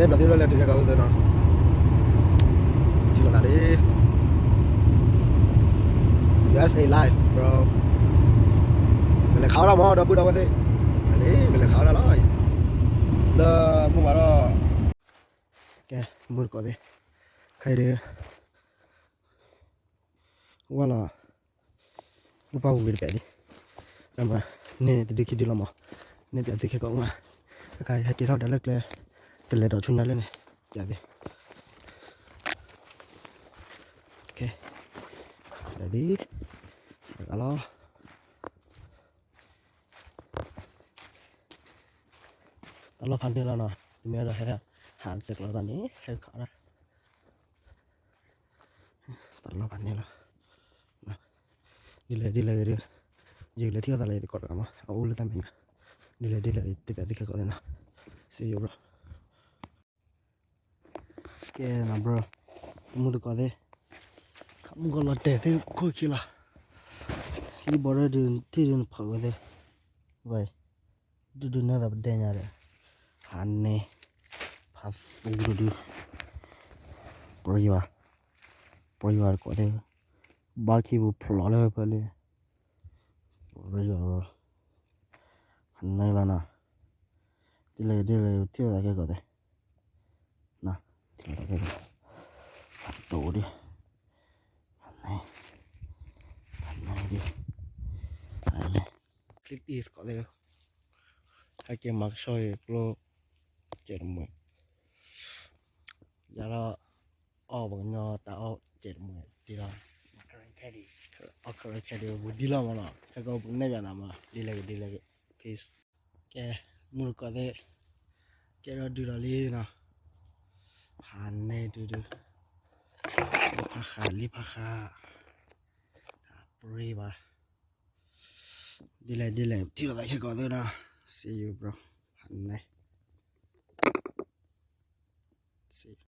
န့ၣ်ဘျီသုလၢလဲၤတုၤခဲကီးအိၣ်သ့နီၤ, ထံၣ်လိာ်သးလံ, U S A life bro, ပလဲၤခးဝဲဒၣ်မး ဒီပုၢ်ဒီဝဲၢ်သ့ၣ်, လံ ပလဲၤခးဝဲဒၣ်လီၤ, လၢမုၢ်ဝါထီၣ်, ကဲ မုၢ်တကိးသ့ၣ်, ခဲအံၤဒီး ဝဲလီၤ, မုၢ်ပှၢ်ဝံၤတဘဲဒံး, နမ့ၢ်န့ၢ်တဒုခံဒုလီၤမး, န့ၢ်ပၠးသုခဲကီးမး, အခါဟဲက့ၤထီၣ်ဒၣ်လၢကျဲ, ကလဲၤဒီးဆူညါလၢန့ၣ်, ပၠးသု, ကဲ, ဒ်, လီၤ, တၢ်လီၢ်ဖးန့ၢ်လီၤနီၤ, တမ့ၢ်ဒီးဟဲ, ဟးစဲးကျိးသးန့ၣ် ဟဲခးဒၣ် တၢ်လီၢ်ဖးန့ၢ်လီၤ, ဒ်လဲၣ်ဒ်လဲၣ်ဂ့ၤဒီး, ယကလဲၤထံၣ်လိာ်သးလၢယသကိးတဂၤမး အအိၣ်လၢတၢ်မဲာ်ညါ, ဒ်လဲၣ်ဒ်လဲၣ်ဂ့ၤ တဲပၠးသုခဲကီးသ့ၣ်နီၤ, see you bro. ကဲနီၤ bro, မုၢ်တကိးသ့ၣ်, မုၢ်ကီးလီၤတဲာ်သ့ၣ်ခိၣ်ခံလီၤ, ဟံၣ်ဘီဒၢဒုးထံၣ်ဒုးနဖီၣ်ဝဲသ့ၣ်, ဝဲ ဒုဒုနဲၣ်သးပဒဲညါဒီး, ဖးန့ၢ်, ဖးသူဒုဒု, ပှၤယွၤ, ပှၤယွၤတကိးသ့ၣ်, ဘါခံပူၤဖျိးလၢဖဲလံ, ပှၤယွၤ, ဖးန့ၢ်လီၤနီၤ, ဒ်လဲၣ်ဒ်လဲၣ်ထံၣ်လိာ်သးခဲကီးသ့ၣ်, ထံၣ်လိာ်သးခဲကီး, ဖးဒိၣ်ဒု, ဖးန့ၢ်, ဖးန့ၢ်ဒု, ဖးန့ၢ် clip အံၤတကိးသ့ၣ်, ဟဲက့ၤမၤကဆှီအံၤကျိ, ကဲတမှဲ, ယၤလီၤ, အီၣ်ပှၤကညီတၢ်အီၣ်ကဲတမှဲ, ဒ်လီၤ, အီၣ်ခဲခဲဒုး ပူၤဒ်လီၤမးနီၤ, ခဲကီးပကနဲၣ်ပၠးနၤမး ဒ်လဲၣ်ဂ့ၤဒ်လဲၣ်ဂ့ၤ, peace. ကဲ, မုၢ်တကိးသ့ၣ်, ကဲထီၣ်ဒုဒီးလံနီၤ, ဖးန့ၢ်ဒုဒု, လံဖးဃာ် လံဖးဃာ်, တၢ်ပြံဘၣ်, ဒ်လဲၣ်ဒ်လဲၣ်ထံၣ်လိာ်သးခဲကီးသ့ၣ်နီၤ, see you bro, ဖးန့ၢ်, see you.